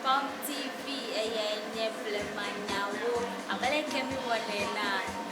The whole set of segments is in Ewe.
Pam TV eyae nye blemanyawo. Abe aleke míwɔnɛ na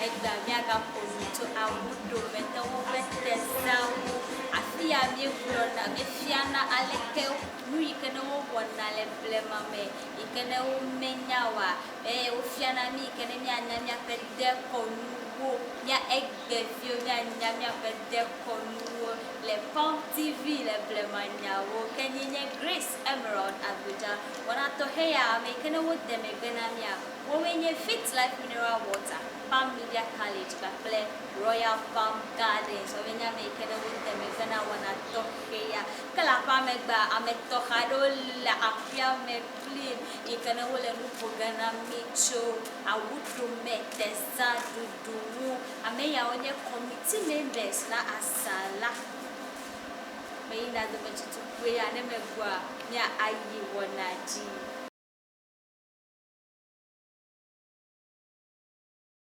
egbea míagaƒo nu tso awuɖometɔwo ƒe tezawo. Afi ya míegblɔna, míefiana aleke nu yi ke ne wowɔna le blema me yi ke ne womenya oa eye wofiana mí yi ke ne míanya míaƒe dekɔnuwo, mía egbeviwo míanya míaƒe dekɔnuwo le Pam TV le blemanyawo. Ke nyee nye Grace Emerald Agbodza. Wɔna tɔxɛ ya ame yi ke ne wode megbe na mía, woawoe nye Fit Life Mineral Water, Palm Media College kpakple Royal Palm Gardens. Woawoe nye ame yi ke ne wode megbe na wɔna tɔxɛ ya. Ke le aƒea megbea, ame tɔxɛ aɖewo le aƒea me kplim yi ke ne wole nu ƒo ge na mí tso awuɖome tezãɖuɖu ŋu. Ame yawo nye committee members na azã la. Meyina dometutu kpuie ya ne megbɔa, mía ayi wɔna dzi.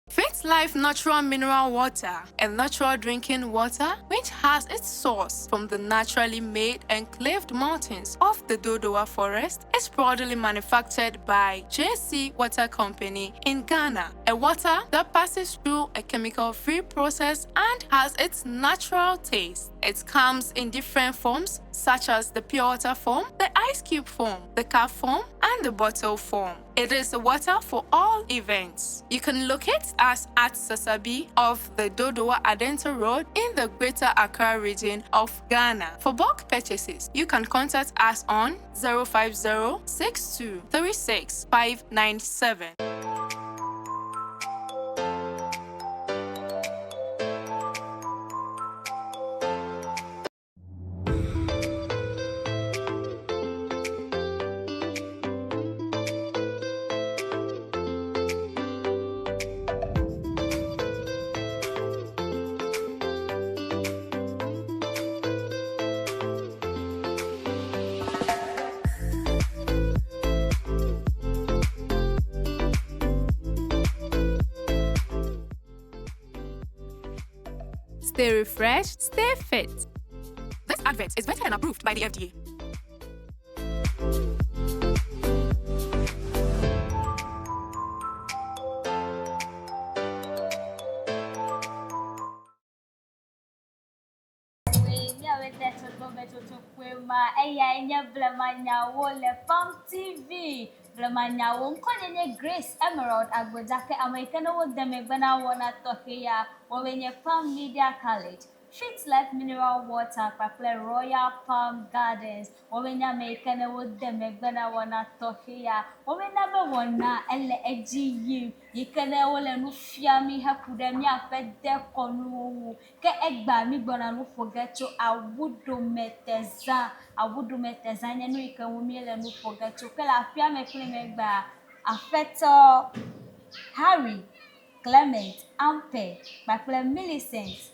Fit Life Natural Mineral Water, a natural drinking water which has its source from the naturally made enclaved mountains of the Dodowa Forest, is proudly manufactured by JC Water Company in Ghana. A water that passes through a chemical-free process and has its natural taste. It comes in different forms such as the pure water form, the ice cube form, the cup form, and the bottle form. It is the water for all events. You can locate us at Sasabi off the Dodowa Adenta Road in the Greater Accra region of Ghana. For bulk purchases, you can contact us on 050 6236 597. Stay refreshed, stay fit. This advert is vetted and approved by the FDA. Míawoe de tsotometsotso kpɔe ma. Eyae nye blemanyawo le Pam TV. Blemanyawo ŋkɔnye nye Grace Emerald Agbodza ke ame yi ke ne wode megbe na wɔna tɔxɛ ya woawoe nye Pam Media College, Fit Life Mineral Water kpakple Royal Palm Gardens. Woawoe nye ame yi ke ne wode megbe na wɔna tɔxɛ ya. Woawoe na be wɔna ele edzi yim yi ke ne wole nu fiam mí heku ɖe míaƒe dekɔnuwo ŋu. Ke egbea mígbɔna nu ƒo ge tso awuɖometezã. Awuɖometezã nye nu yi ke ŋu míele nu ƒo ge tso. Ke le aƒea me kpli megbea, Aƒetɔ Harry Clement Ampe kpakple Millicent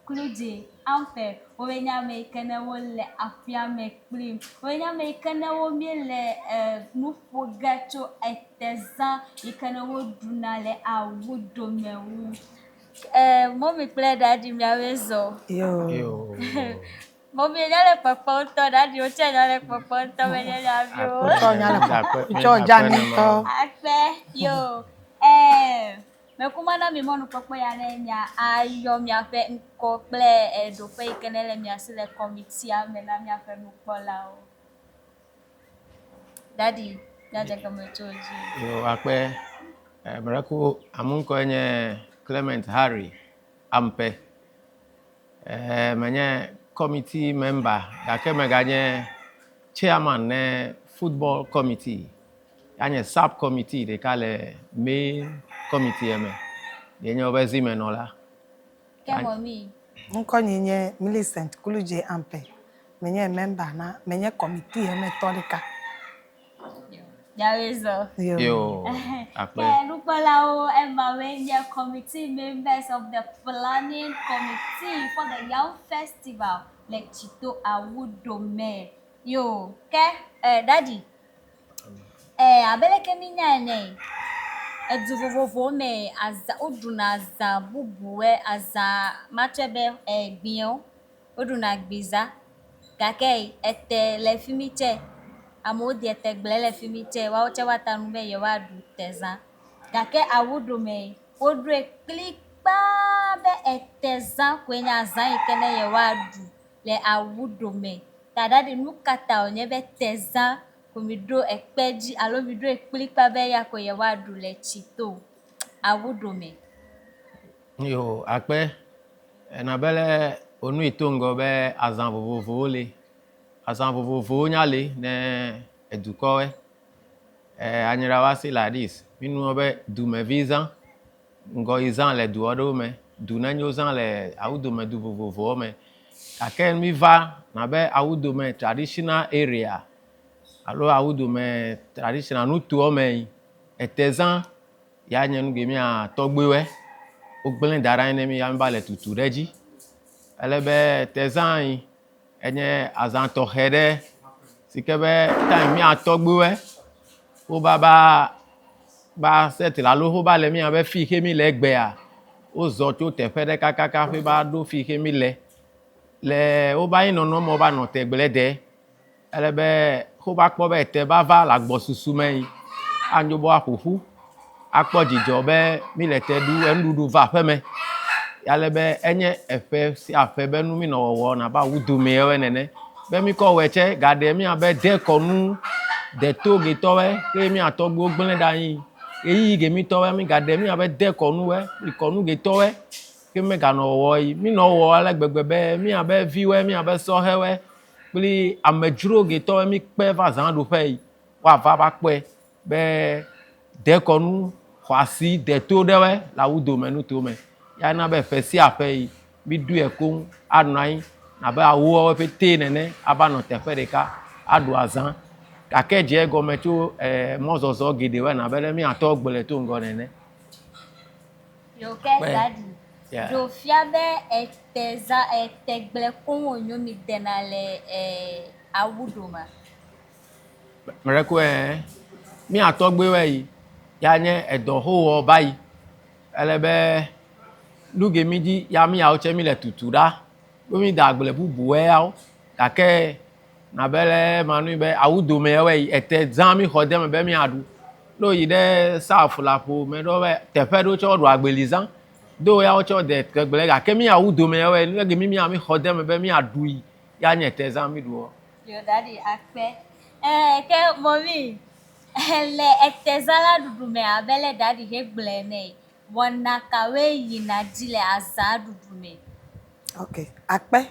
Kludze Ampe woe nye ame yi ke ne wole aƒea me kplim. Woe nye ame yi ke ne wo míele e nu ƒo ge tso etezã yi ke ne woɖuna le awuɖome ŋu. Eh, mɔmi kple ɖaɖi miawoe zɔ. Yo. Yo. Mɔmi nya le kpɔkpɔ ŋutɔ, ɖaɖi wotse nya le kpɔkpɔ ŋutɔ menye nyaviwo. Wotɔ nya le kpɔkpɔ. Tsɔ dza ŋutɔ. Akpe yo. Eh, mekuma na mi mɔnukpɔkpɔ ya ne mia ayɔ miaƒe ŋkɔ kple ɖoƒe yi ke ne le mia si le kɔmitia me na miaƒe nukpɔlawo. Daddy, míadze gɔme tso dzi. Yo, akpe. Eh, Miracle, ame ŋkɔe nye Clement Harry Ampe. Eh, menye committee member gake meganye chairman ne football committee. Anye sub committee ɖeka le main committee me. Ye nye woƒe zimenɔla. Ke mɔmi. Ŋkɔnye nye Millicent Kludze Ampe. Menye member na, menye committee me tɔ ɖeka. Miawoe zɔ. Yo, akpe. Ke nukpɔlawo emawoe nye committee members of the planning committee for the Yam Festival le Tsito Awudome. Yo, ke eh, daddy, eh, abe leke mínya ene, edu vovovowo me azã, woɖuna azã bubuwoe, azã matsɔe be eh, gbĩwo. Woɖuna gbiza gake ete le fi mi tsɛ. Amewo deɛ tegble le fi mi tsɛ woawo tsɛ woata nu be yewoaɖu tezã. Gake awuɖome woɖoe kplikpaa be etezã koe nye azã yi ke ne yewoaɖu le awuɖome. Ta ɖaɖi nu ka ta wònye be tezã ko miɖo ekpe dzi alo miɖoe kplikpaa be eya ko yewoaɖu le tsito awuɖome? Yo, akpe. Ena be le wònui to ŋgɔ be azã vovovowo li. Azã vovovowo nya li ne edukɔwoe. E, anyrawa si like this. Mi nuɔ be dumevi zã, ŋgɔyi zã le du aɖewo me, du nenyo zã le awudome du vovovowo me. Gake mi va nabe awudome traditional area alo awudome traditional nutoa me yi, ete zã ya nye nu ke mía tɔgbuiwoe wogblẽ da ɖe anyi ne mi ya mi va le tutu ɖe edzi. Ele be tezã yi Enye azã tɔxɛ ɖe si ke be time mía tɔgbuiwoe wova ba ba settle alo wova le míabe fi xe mí le egbea, wozɔ tso teƒe ɖe kakaka ƒe va ɖo fi xe mí le. Le wobe anyinɔnɔ me wova nɔ tegble de. Ele be wova kpɔ be ete va va le agbɔsusu me yi anyo be woaƒo ƒu akpɔ dzidzɔ be míle te ɖu enuɖuɖu va aƒeme. Ale be enye eƒe sia ƒe be nu mínɔ wɔwɔ nabe awu domee nene. Be míkɔ wɔe tsɛ gaɖe míabe dekɔnu deto getɔwoe ke mía tɔgbuiwo gblẽ ɖe anyi. Ɣeyiɣi ke mítɔwoe mígaɖe míabe dekɔnuwoe kple kɔnu getɔwoe ke meganɔ wɔwɔ yi. Mínɔ wɔwɔ ale gbegbe be míabe viwoe, míabe sɔhɛwoe kple amedzro getɔwoe míkpe va zãɖuƒe yi woava va kpɔe be dekɔnu xɔasi deto ɖewoe le awu dome nutome. Ya na be ƒe sia ƒe yi míɖoe koŋ anɔ anyi abe awuawo ƒete nene ava nɔ teƒe ɖeka aɖu azã. Gake dze egɔme tso e mɔzɔzɔ geɖewoe abe ɖe míatɔ gbe le to ŋgɔ nene. Yo ke daddy. Ɖo fia be ete za ete gble koŋ wònyo mi dena le e awu ɖoma. Mlekɔe mía tɔgbuiwoe yi ya nye edɔ xowɔ va yi. Ele be nu ke mi dzi ya míawo tse mi le tutu ɖa. Ɖo mi de agble bubuwoe yawo gake nabe le manui be awu dome yawoe yi ete zã mi xɔ de eme be míaɖu. Ne woyi ɖe south le aƒome ɖewo be teƒe ɖewo tse woɖu agbeli zã. Do ya wotsɔ de tegble gake mía awu dome yawoe nu ke mi mía mi xɔ de eme be míaɖui ya nye ete zã mi ɖuɔ. Yo daddy akpe. Ɛɛ ke mɔmi le etezã la ɖuɖu me abe le daddy he gblɔe ene, wɔna kawoe yina dzi le azã ɖuɖu me? Ok, akpe.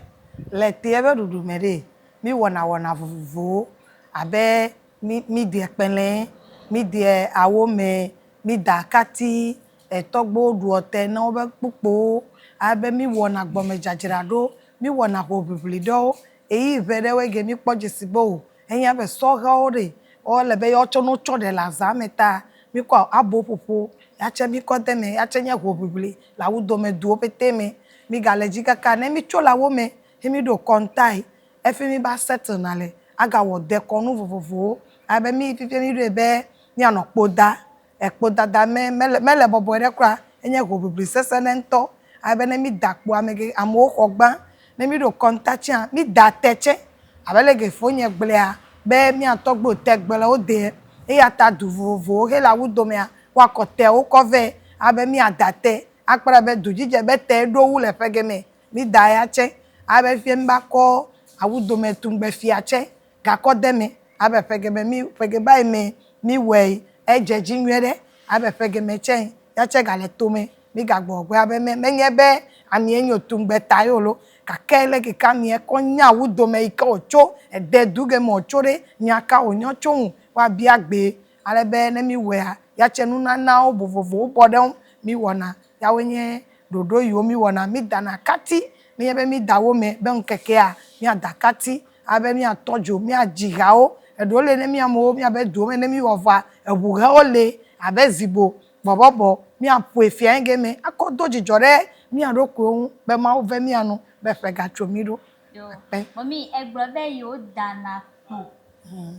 Le tea be ɖuɖu me ɖe, mi wɔna wɔna vovovowo abe mi mi deɛ kpɛlɛ, mi deɛ awome, mi da akati, etɔgbewo ɖuɔ te ne wobe kpukpowo, abe mi wɔna gbɔme dzadzraɖo, mi wɔna hoʋiʋli ɖewo Ɣeyiɣi ʋɛ ɖewoe ge míkpɔ dzesi be o, ehiã be sɔhɛwo ɖe, ele be yewoatsɔ ne wotsɔ ɖe le azã me ta, míkɔ aboƒoƒo ya tsɛ míkɔ de eme, ya tsɛ nye hoʋiʋli le awudome duwo pɛtɛ me. Mígale edzi kaka ne mítso le awo me ye míɖo kɔntae efi míva settle na le agawɔ dekɔnu vovovowo. Ale be mí fifia míɖoe be míanɔ kpo da. Ekpodada me mele mele bɔbɔe ɖe kura enye hoʋiʋli sesẽ ɖe ŋutɔ. Ale be ne mída kpo ame ge amewo xɔ gbã. Ne míɖo kɔnta tsɛa, mída te tsɛ abe leke fonye gblɔea be mía tɔgbuiwo te gbe le wo deɛ. Eya ta du vovovowo xe le awu domea, woakɔ tewo kɔ vɛ ale be míada te akpɔ ɖa be dudzidze be te ɖo wu le ƒe gemɛ. Mída eya tsɛ ale be fifia míva kɔ awu dome tuŋgbefia tsɛ gakɔ de eme abe ƒe geme mi ƒe ge va yi me mi wɔe edze dzi nyuie ɖe abe ƒe geme tsɛ ya tsɛ gale tome mi gagbɔ gbɔ abe me menye be amie nyo tungbe ta yo lo gake le keke amie kɔ nya wu dome yi ke wòtso ede du ge me wòtso ɖe nya ka wònyɔ tso ŋu woabia gbee ale be ne mi wɔea ya tsɛ nunanawo vovovowo bɔ ɖe ŋu mi wɔna ya woe nye ɖoɖo yiwo mi wɔna mi dana kati nenye be mi da wo me be ŋkekea miada kati abe míatɔ dzo, míadzi hawo. Eɖewo le ne mía amewo míabe duwo me ne míwɔ vɔa, eŋu hewo le abe zibo, bɔbɔbɔ, míaƒoe fia ge me akɔ do dzidzɔ ɖe mía ɖokuiwo ŋu be Mawu ve mía nu be ƒe gatso mí ɖo. Yo, Akpe. mɔmi egblɔ be yewo dana kpo,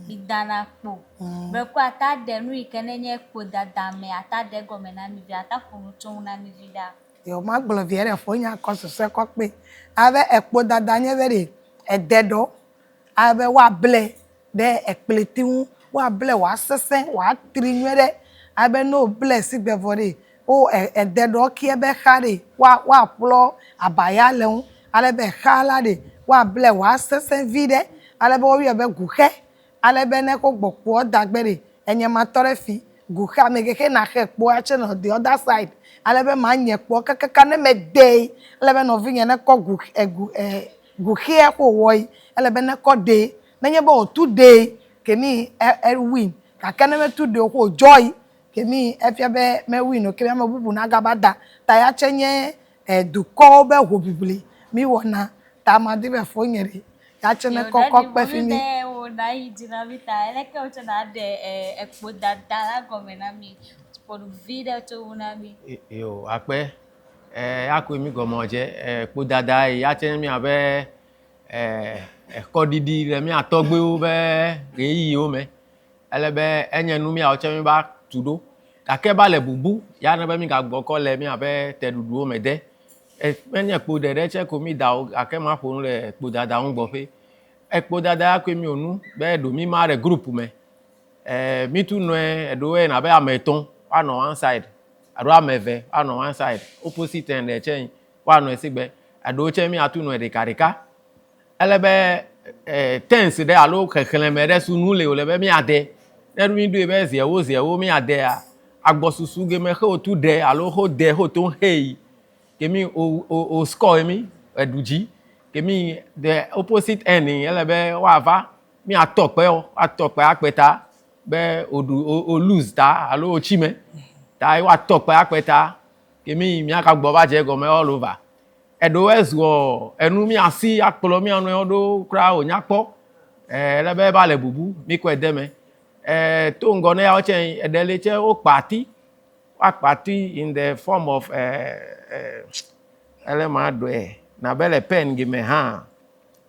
mi dana kpo. Be ko ata ɖe nu yi ke ne nye kpo dada me ata ɖe egɔme na mi vi, ata ƒo nu tso ŋu na mi vi ɖa. Yo, magblɔ viɛ ɖe ƒo nya kɔ susɔe kɔ kpe. Abe ekpo dada nye be ɖe ede ɖɔ, abe woable. ɖe ekpleti ŋu, woablɛ wòasesẽ, wòatri nyuie ɖe. Ale be ne woblɛ sigbe vɔ ɖe, wo ede ɖɔ ke be xa ɖe, woa woaƒlɔ abaya le eŋu. Ale be exa la ɖe, woablɛ wòasesẽ viɖe. Ale be woyɔe be guxe. Ale be ne ko gbɔ kpoa da gbe ɖe, enye ma tɔ ɖe fi, guxe ame ke xe na xe kpoa tse nɔ the other side. Ale be ma nye kpoa kakaka ne me dee, ele be nɔvinye ne kɔ gu egu e guxea ko wɔ yi, ele be ne kɔ ɖee. Nenye be wòtu ɖee, kemi e e win. Gake ne metu ɖee o ko wòdzɔ yi, kemi efia be me win o, kemi ame bubu nagava da. Ta ya tse nye e dukɔwo be hoʋiʋli mi wɔna. Ta madi be fonye ɖe ya tse ne kɔ kɔ kpe fi mi. Be wo na yi dzi na mi ta eleke wo tse na ɖe ekpo dada la gɔme na mi. Ƒo nu vi ɖe tso ŋu na mi. Yo akpe e ya koe mi gɔme dze e kpo dada yi ya tse mi abe e ekɔɖiɖi le mía tɔgbuiwo be ɣeyiɣiwo me. Ele be enye nu míawo tse mi va tu ɖo. Gake va le bubu ya ne be mi gagbɔ kɔ le míaƒe teɖuɖuwo me de. Menye kpo ɖeɖe tse ko mi da o gake maƒo nu le kpodada ŋu gbɔƒe. Ekpodada ya koe mi wò nu be ɖo mi ma ɖe group me. E mi tu nɔe eɖewo yina abe ame etɔ̃ woanɔ one side alo ame eve woanɔ one side opposite end tse woanɔe sigbe. Eɖewo tse miatu nɔe ɖeka ɖeka. Ele be e tens ɖe alo xexlẽme ɖe sunu le wòle be míade. Ne míɖoe be zi ewo zi ewo míadea, agbɔsusu ge me xe wotu ɖe alo xe wode xe woto xe yi ke mi o o o score mi eɖu dzi. Ke mi the opposite end ele be woava míatɔ kpe wo, woatɔ kpe akpe ta be woɖu wo lose ta alo wotsi me. Ta ye woatɔ kpe akpe ta ke mi míagagbɔ va dze egɔme all over. Eɖewo ezuɔ enu míasi akplɔ mía nɔewo ɖo kura wònya kpɔ. Ele be va le bubu míkɔe de eme. To ŋgɔ ne yawo tse eɖe li tse wokpa ati. Woakpa ati in the form of ele ma ɖɔe nabe le pen ge me hã.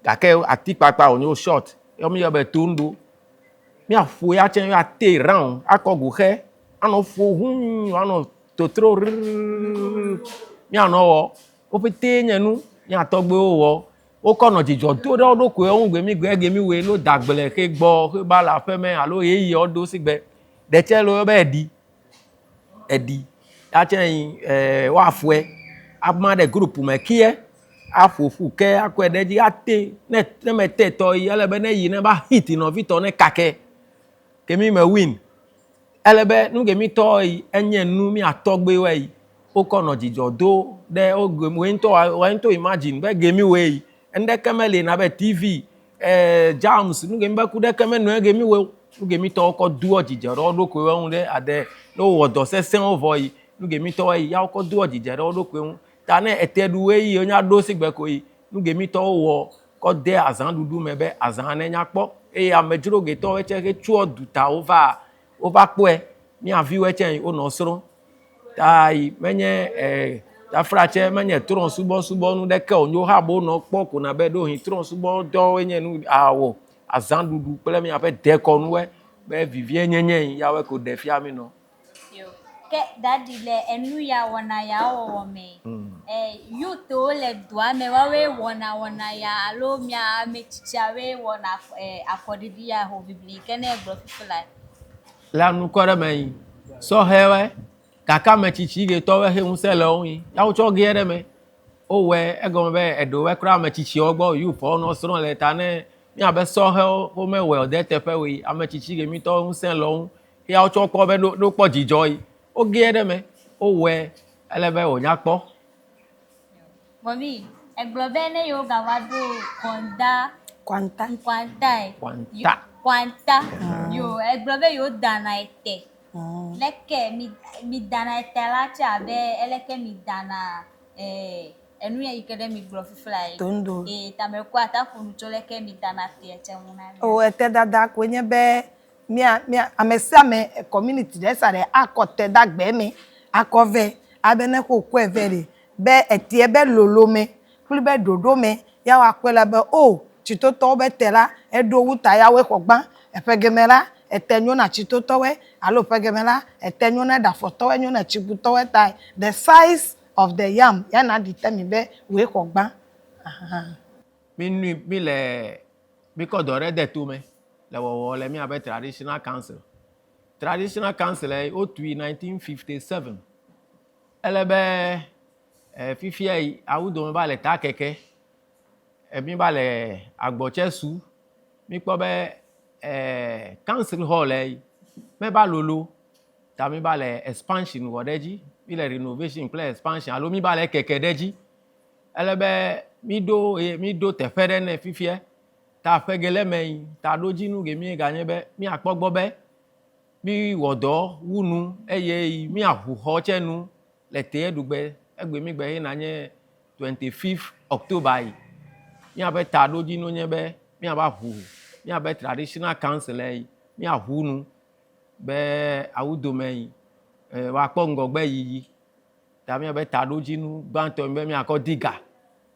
Gake atikpakpa wònye wo short. Ye míyɔ be toŋɖo. Míaƒo ya tse ate round akɔ guxe anɔ ƒo hũu anɔ totro rrrr míanɔ wɔ. Wo ƒete nye nu mía tɔgbuiwo wɔ. Wokɔ nɔ dzidzɔ do ɖe wo ɖokuiwo ŋu gbe mi gbe ge mi wɔe no dagble xe gbɔ xe ba le aƒe me alo ɣeyiɣiwo ɖo sigbe. Ɖe tse le woyɔ be eɖi. Eɖi ya tse yi e woaƒoe ama ɖe group me kie aƒo ƒu ke akɔe ɖe edzi ate ne ne mete tɔ yi ele be ne yi ne va hit nɔvitɔ ne kakɛ ke mi me win. Ele be nu ke mi tɔ yi enye nu mía tɔgbuiwoe yi wokɔ nɔ dzidzɔ do ɖe wo ge woe ŋutɔ woe ŋutɔ imagine be ge mi wɔe yi ŋɖeke meli na be TV e jams nu ke mi be ku ɖeke menɔe ge mi wɔe o. Nu ke mi tɔwo kɔ doa dzidzɔ ɖe wo ɖokuiwo ŋu ɖe ade ne wowɔ dɔ sesẽwo vɔ yi nu ke mi tɔwo yi ya wokɔ doa dzidzɔ ɖe wo ɖokui ŋu. Ta ne ete ɖu ɣeyiɣi wonya ɖo sigbe ko yi nu ke mi tɔwo wɔ kɔ de azãɖuɖu me be azã ne nya kpɔ eye amedzro getɔwo tse xe tsoa duta wova wova kpɔe. Mía viwoe tse wonɔ srɔ̃. Ta yi menye e taflatse menye trɔ̃subɔsubɔ nu ɖeke o. Nyo hã be wonɔ kpɔ ko na be ɖewohĩ trɔ̃subɔdɔwoe nye nu awɔ azãɖuɖu kple míaƒe dekɔnuwoe be vivienyenye yawoe ko ɖe fia mí nɔ. Yo. Ke daddy le enu ya wɔna ya wɔwɔ me. E youthwo le dua me woawoe wɔna wɔna ya alo mia ame tsitsiawoe wɔna e afɔɖiɖi ya hoʋiʋli yi ke ne egblɔ fifi lae. Le anukɔ ɖe me yi sɔhɛwoe gake ame tsitsi getɔwoe he ŋusẽ le wo ŋu yi ya wotsɔ ge ɖe me. Wowɔe egɔme be eɖewoe kura ame tsitsiwo gbɔ youthwo nɔ srɔ̃ le ta ne míabe sɔhɛwo womewɔe o de eteƒe o yi ame tsitsi gemitɔwo ŋusẽ le wo ŋu ya wotsɔ kpɔ be ɖo kpɔ dzidzɔ yi woge ɖe eme wowɔe ele be wònya kpɔ. Mɔmi, egblɔ be ne yewo gava ɖo kɔnda Kwanta. Nkwanta. Kwanta. Kwanta. Yo, egblɔ be yewo dana ete. Leke mi mi dana ete la tse abe eleke mi dana eh enu ya yi ke ɖe mi gblɔ fifi la ye. Tondo. Eh tamekɔ ata ƒo nu tso leke mi dana tea tse ŋu na mi. O ete dada koe nye be mía mía ame sia ame community ɖe sia ɖe akɔ te ɖe agbe me akɔ vɛ abe ne xo kɔe vɛ ɖe be eteɛ be lolome kple be ɖoɖo me ya woakpɔe la be o tsitotɔwo be te la eɖo wu ta ya woe xɔ gbã eƒe geme la ete nyo na tsitotɔwoe alo ƒe geme la ete nyo na ɖafɔtɔwoe nyo na tsibutɔwoe ta the size of the yam ya na determine be woe xɔ gbã. Ahan. Mi nui mi le mi kɔ dɔ ɖe de to me. le wɔwɔ le míabe traditional council. Traditional council yi wotui 1957. Ele be eh, fifia yi Awudome va le ta keke. Eh, mi va le agbɔtse su. Mi kpɔ be eh, council hall yi meva lolo ta mi va le expansion wɔ ɖe edzi. Mi le renovation kple expansion alo mi va le keke ɖe edzi. Ele be mi ɖo ye mi ɖo teƒe ɖe nɛ fifia. Ta ƒe ge le eme yi taɖodzinu ke mi ganye be miakpɔ gbɔ be mi wɔ dɔ wu nu eye miaʋu xɔ tsɛ nu le tee ɖugbe egbe mi gbe yina nye 25 October yi. Miaƒe taɖodzinu nye be miava ʋu miaƒe traditional council yi miaʋu nu be awu dome yi woakpɔ ŋgɔgbe yiyi. Ta miaƒe taɖodzinu gbãtɔ nye be miakɔ di ga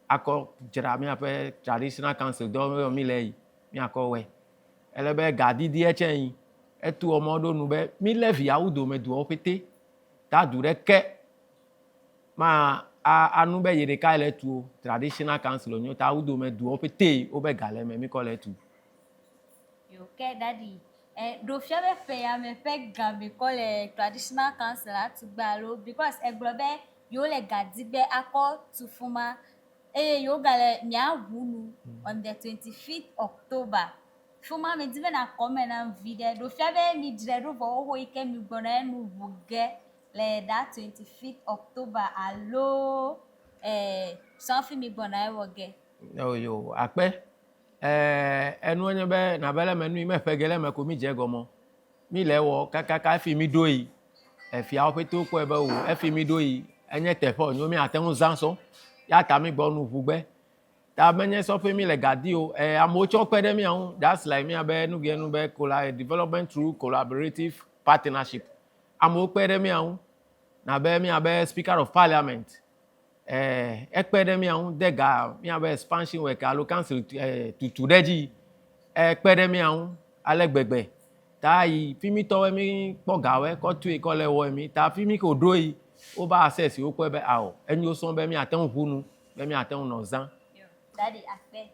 akɔ dzra míaƒe traditional council dɔ yɔ mí le yi míakɔ wɔe. Ele be ga didiɛ tsɛ yi etu emɔ ɖo nu be mí lé viawo dome duawo ƒete ta du ɖeke ma a anu be yeɖeka ye le tu o. Traditional council wonyo ta wo dome duawo ƒete wobe ga le eme míkɔ le etu. Yo ke daddy, e ɖo fia be ƒe ya me ƒe ga mi kɔ le traditional council atu gbe alo because egblɔ be yewo le ga di be akɔ tu fuma eye yewo gale mia ʋu nu on the 25th October. Fuma mi di be na kɔ me nam vi ɖe. Ɖo fia be mi dzrae ɖo vɔ xoxo yi ke mi gbɔna enu ʋu ge le that 25th October alo eh, sɔfi mi gbɔna ewɔ ge. Yo yo akpe. Eh, enue nye be nabe le me nui me ƒe ge le me ko mi dze gɔmɔ. Mi le ewɔ kakaka efi mi ɖo yi. Efiawo ƒete wokpɔe be o efi mi ɖo yi enye teƒe wònyo mi ate ŋu zã sɔ. Ya ta mi gbɔ nu ʋu gbe. Ta menye sɔƒe mi le ga di o. E amewo tsɔ kpe ɖe mia ŋu. That's like mia be nu ge nu be kola development through collaborative partnership. Amewo kpe ɖe mia ŋu. Nabe mia be speaker of parliament eh, ekpe ɖe mía ŋu de ga míabe expansion work alo council eh, tutu ɖe edzi. Ekpe ɖe mía ŋu ale gbegbe. Ta yi fi mi tɔwoe mi kpɔ gawoe kɔ tue kɔ le wɔe mi. Ta fi mi ko ɖo yi wova access wokpɔe be ao enyo sɔŋ be míate ŋu ʋu nu be míate ŋu nɔ zã. Daddy akpe.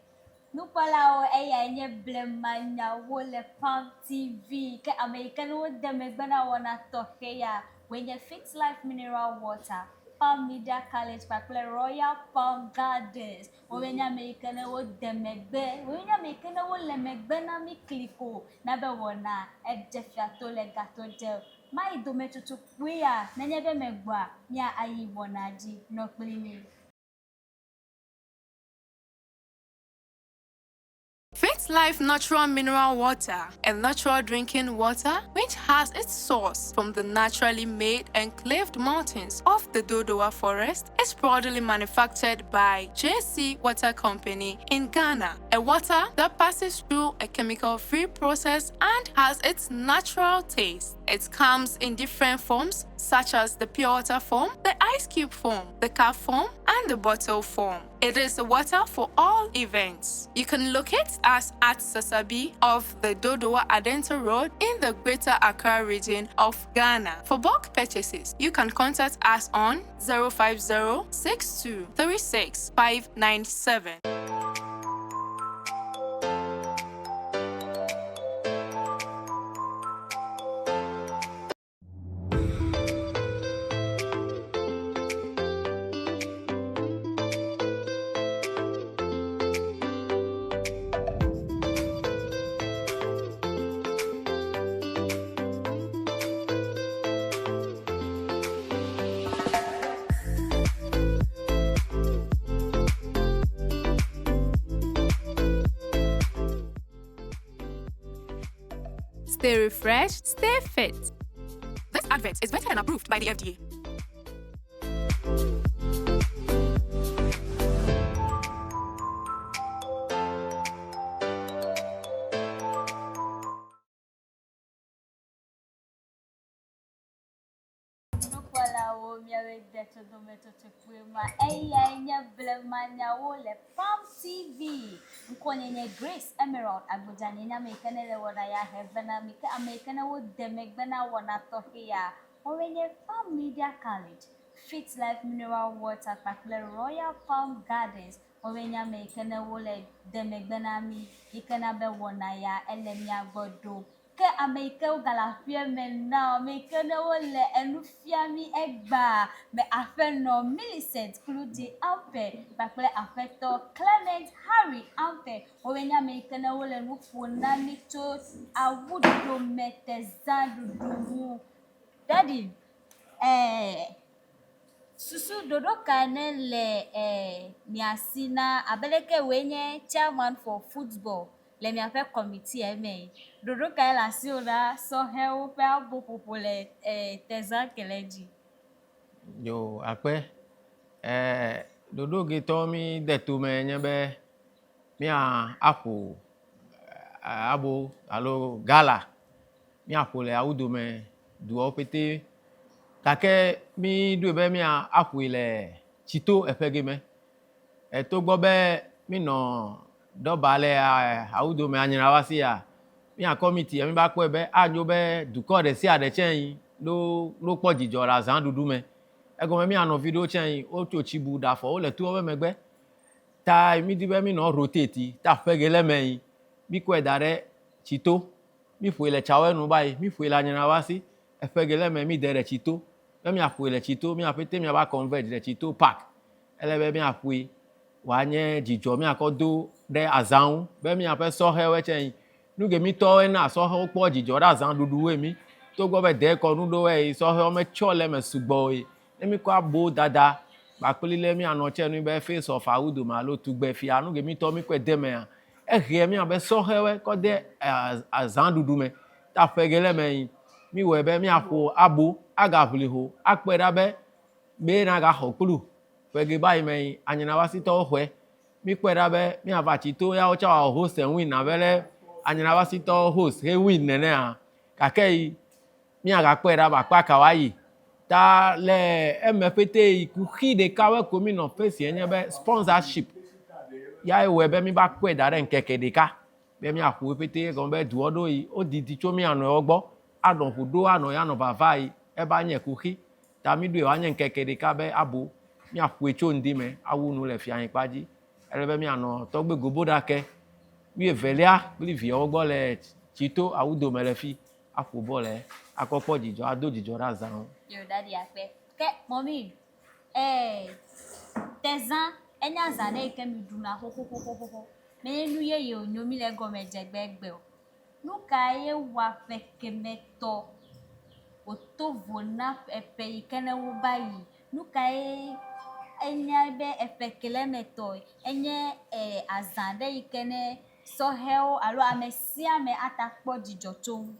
Nukpɔlawo eyae nye blemanyawo le Palm TV. Ke ame yi ke ne wode megbe na wɔna tɔxɛ ya woe nye Fit Life Mineral Water, Palm Media College kpakple Royal Palm Gardens. Woe nye ame yi ke ne wode megbe, woe nye ame yi ke ne wole megbe na mí kliko na be wɔna edze fia to le gato dze. Mayi dometsotso kpui ya nenye be megbɔa, mía ayi wɔna dzi. Nɔ kpli mí. Fit Life Natural Mineral Water, a natural drinking water which has its source from the naturally made enclaved mountains of the Dodowa Forest, is proudly manufactured by JC Water Company in Ghana. A water that passes through a chemical-free process and has its natural taste. It comes in different forms such as the pure water form, the ice cube form, the cup form, and the bottle form. It is water for all events. You can locate us at Sasabi off the Dodowa Adenta Road in the Greater Accra region of Ghana. For bulk purchases, you can contact us on 050 6236 597. Stay refreshed, stay fit. This advert is vetted and approved by the FDA. Nukpɔlawo, míawoe de tso dometsotso kpui ma. Eyae nye blemanyawo le Palm TV. Ŋkɔnye nye Grace Emerald Agbodza. Nye nye ame yi ke ne le wɔna ya he ve na mi. Ke ame yi ke ne wode megbe na wɔna tɔxɛ ya, woawoe nye Palm Media College, Fit Life Mineral Water kpakple Royal Palm Gardens. Woawoe nye ame yi ke ne wole de megbe na mí yi ke na be wɔna ya ele mía gbɔ ɖo. Ke ame yi ke wogale aƒea me na, ame yi ke ne wole enu fia mí egbea me aƒenɔ Millicent Kludze Ampe kpakple aƒetɔ Clement Harry Ampe. Woawoe nye ame yi ke ne wole nu ƒom na mí tso awudometezãɖuɖu ŋu. Daddy, eh, susu ɖoɖo kae ne le eh, mia si na abe leke wòe nye chairman for football le miaƒe kɔmitia me? Ɖoɖo kae le asiwò na sɔhɛwo ƒe aboƒoƒo le eh, tezã ke le edzi? Yo, akpe. Eh, ɖoɖo getɔ mi de tome nye be mía aƒo eh, abo alo gala míaƒo le awu dome duawo pete. Gake míɖoe be míaƒoe le tsito eƒe me. Togbɔ be mínɔ ɖɔba le awu dome anyrawa sia, mía kɔmiti míva kpɔe be anyo be dukɔ ɖe sia ɖe tsɛ yi ɖo ɖo kpɔ dzidzɔ le azãɖuɖu me. Egɔme mía nɔvi ɖewo tsɛ yi wotso tsi bu ɖe afɔ wole toa be megbe. Ta mídi be mínɔ rotate ta ƒe ge le eme yi míkɔe da ɖe tsito. Mí ƒoe le tsawoe nu ba yi, mí ƒoe le anyrawa si, eƒe ge le eme mí de ɖe tsi to. Be mía ƒoe le tsi to, mía ƒete mía va converge ɖe tsi to park. Ele be mía ƒoe wòa nye dzidzɔ mía kɔ do ɖe azã ŋu be mía ƒe sɔhɛwoe tsɛ yi. Nu ge mí tɔwoe na sɔhɛwo kpɔ dzidzɔ ɖe azã ɖuɖu woe mí. Togbɔ be dekɔnu ɖewoe yi sɔhɛwo me tsɔ le eme sugbɔ o yi. Ne mí kɔ abo dada kpakpli le mía nɔ tsɛ nui be face of awu dome alo tugbe fia nu ge mí tɔ mí kɔe de mea, Ehea mí abe sɔhɛwoe kɔ de azãɖuɖu me. Ta ƒe ge le eme yi, míwɔe be míaƒo abo, agaʋli ho, akpɔe ɖa be mee nagaxɔ kplu. Ƒe ge va yi me yi, anyinawasitɔwo xɔe. Míkpɔe ɖa be míava tsi to ya wotsã woawɔ host and win abe le anyinawasitɔwo host he win nenea. Gake yi, Míagakpɔe ɖa be akpa ka woayi. Ta le eme ƒete yi kuxi ɖeka ko mí nɔ face enye be sponsorship. Ya ye wɔe be mí va kpɔe da ɖe ŋkeke ɖeka be míaƒo ƒete egɔme be duɔ ɖo yi wodidi tso mía nɔewo gbɔ anɔ ʋu ɖo anɔ ya nɔ vava yi eva nye kuxi. Ta mí ɖoe woanye ŋkeke ɖeka be abo míaƒoe tso ŋdi me awu nu le fianyikpa dzi. Ele be míanɔ tɔgbe goboɖake wuievelia kple viawo gbɔ le tsito awu dome le fi. aƒo bɔl ɛ, akɔ kpɔ dzidzɔ, ado dzidzɔ ɖe azã ŋu. Yo, daddy akpe. Ke, mɔmi, ee, tezã, enye azã ɖe yi ke mi ɖuna xoxoxoxoxo. Menye nu yeye wònyo mi le egɔme dze gbegbe o. Nu kae wɔa ƒe keme tɔ wòto vo na eƒe yi ke ne wova yi? Nu kae enye be eƒe ke le eme tɔ enye ee azã ɖe yi ke ne Sɔhɛwo alo ame sia ame ate akpɔ dzidzɔ tso ŋu.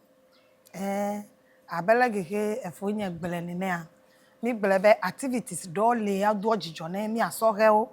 Ɛ̃, abe le xexe efonye gblɔe nenea, mígblɔe be activities ɖewo li adoa dzidzɔ ne mía sɔhɛwo.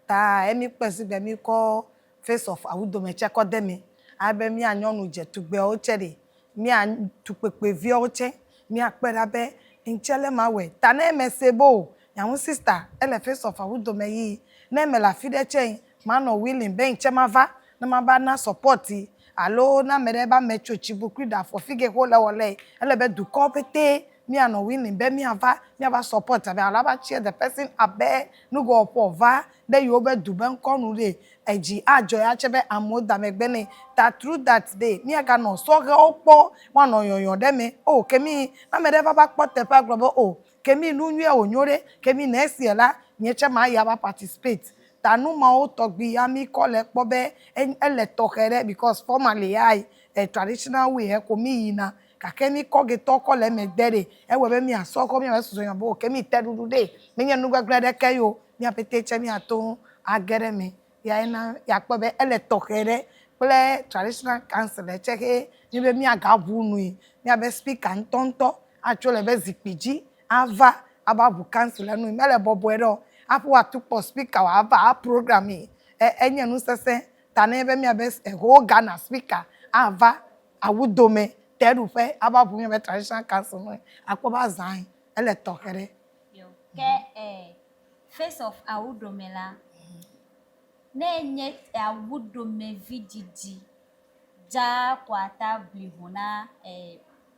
Ta ye míkpɔe si be míkɔ face of awudome tsɛ kɔ de eme. Ale be mía nyɔnu dzetugbeawo tsɛ ɖe, mía tukpekpeviawo tsɛ, míakpɔe ɖa be ŋtsɛ le mawɔe. Ta ne mese be o, nyaŋu sista ele face of awudome yi, ne mele afi ɖe tsɛ, Manɔ willing be ŋtsɛ mava ne mava na support yi alo ne ame ɖe va me tso tsibukui ɖe afɔ fige xo le wɔ le ele be dukɔ pete mianɔ willing be miava miava support abe alo ava cheer the person up be nugɔwɔƒɔ va ɖe yewo be du be ŋkɔ nu ɖe edzi adzɔ ya tse be amewo da megbe nɛ ta through that ɖe miaganɔ sɔhɛwo kpɔ woanɔ yɔyɔ ɖe me oh ke mi ne ame ɖe va va kpɔ teƒea gblɔ be oh ke mi nu nyuie wònyo ɖe ke mi next year la nye tse mayi ava participate Ta nu mawo tɔgbi ya mi kɔ le kpɔ be ele tɔxɛ ɖe because formally ya e traditional way he ko mi yina gake mi kɔ getɔ kɔ le eme de ɖe ewɔe be mia sɔ kɔ mia susu nya be o ke mi te ɖuɖu ɖe menye nu gbegble ɖeke yo mia pete tse mia to ŋu age ɖe eme ya ena ya kpɔ be ele tɔxɛ ɖe kple traditional council tse he mi be mia ga ʋu nui mia be speaker ŋutɔŋutɔ atso le be zikpui dzi ava ava ʋu council la nui mele bɔbɔe ɖe o hafi woatu kpɔ speaker wòava a program yi e enye nu sesẽ ta ne be míabe whole Ghana speaker ava awu dome teɖuƒe ava ʋu míabe traditional council nui akpɔ be azã yi ele tɔxɛ ɖe. Yo, ke eh, face of awu dome la, ne enye awu dome vidzidzi dzaa ko ata ʋli ho na eh,